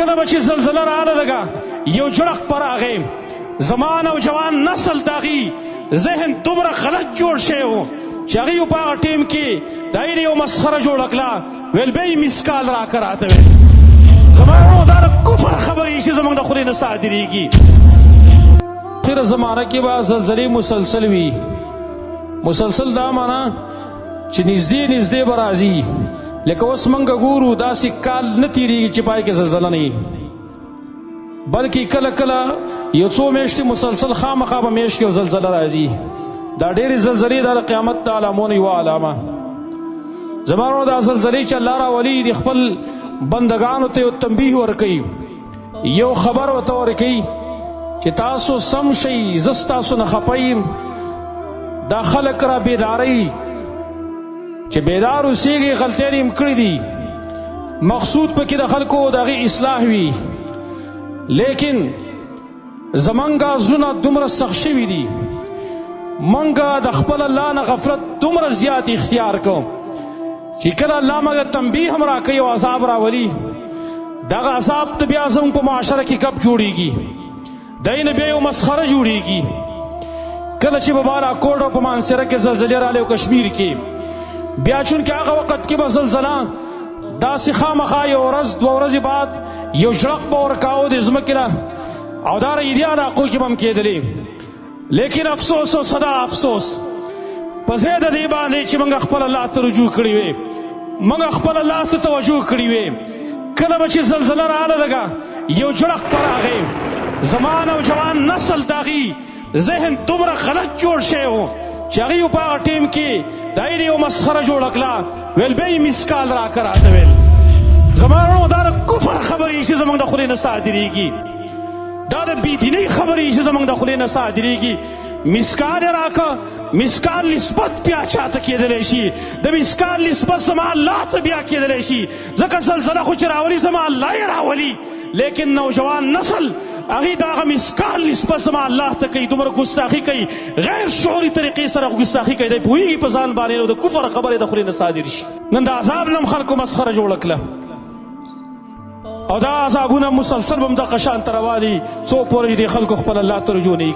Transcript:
کله به چې زلزله راغله لږه یو جړق په راغی، زما نوجوان نسل د هغوی ذهن دومره غلط جوړ شوی و چې هغوی په هغه ټیم کې د هغوی یو مسخره جوړه کړه، ویل به یې مسکال راکه راته ویل. زما وروڼو دا د کفر خبرې چې زموږ د خولې نه صادرېږي. اخره زمانه کې به زلزلې مسلسل وي. مسلسل دا معنا چې نږدې نږدې به راځي، لکه اوس موږ ګورو داسې کال نه تېرېږي چې پای کې زلزله نه وي، بلکې کله کله یو څو میاشتې مسلسل خامخا به میاشت کې یو زلزله راځي. دا ډېرې زلزلې دا د قیامت د علامو نه یوه علامه. زما وروڼو دا زلزلې چې الله راولي د خپل بندګانو ته یو تنبیه ورکوي، یو خبر ورته ورکوي چې تاسو سم شئ، زه ستاسو نه خفه یم. دا خلک را بیداروي چې بیدار اوسېږي، غلطۍ یې هم کړې دي، مقصود پکې د خلکو د هغې اصلاح وي، لیکن زمونږ زړونه دومره سخت شوي دي، مونږ د خپل الله نه غفلت دومره زیات اختیار کوو چې کله الله موږ تنبیه هم راکوي او عذاب راولي، دغه عذاب ته بیا زموږ په معاشره کې ګپ جوړیږي، دی نه بیا یو مسخره جوړیږي. کله چې په بالاکوټ او په مانسره کې زلزلې راغلې او کشمیر کې، بیا چونکې هغه وخت کې به زلزله داسې خامخا یو ورځ دوه ورځې بعد یو جړق به ورکاوه د ځمکې له، او دا رایدي علاقو کې به هم کېدلې. لیکن افسوس او صدا افسوس، په ځای د دې باندې چې موږ خپل الله ته رجوع کړې وي، موږ خپل الله ته توجه کړې وي، کله به چې زلزله راغله لږه یو جړق په راغی، زما نوجوان نسل د هغوی ذهن دومره غلط جوړ شوی و چې هغوی په هغه ټیم کې د هغې یو مسخره جوړه کړه، ویل به یې مسکال راکه راته ویل. زما وروڼو دا د کفر خبرې چې زموږ د خولې نه صادرېږي، دا د بېدینۍ خبرې چې زموږ د خولې نه صادرېږي. مسکال یې راکه، مسکال نسبت بیا چاته کېدلی شي؟ د مسکال نسبت زما الله ته بیا کېدلی شي، ځکه زلزله خو چې راولي زما الله یې راولي، لیکن نوجوان نسل هغې د هغه مسکال نسبت زما الله ته کوي، دومره ګستاخي کوي، غیر شعوري طریقې سره ګستاخي کوي، دی پوهېږي په ځان باندې، نو د کفر خبرې د خولې نه صادر شي. نن د عذاب نه هم خلکو مسخره جوړه کړه او دا عذابونه مسلسل به هم دغه شان ته روان دي څو پورې چې دې خلکو خپل الله ته رجوع نه.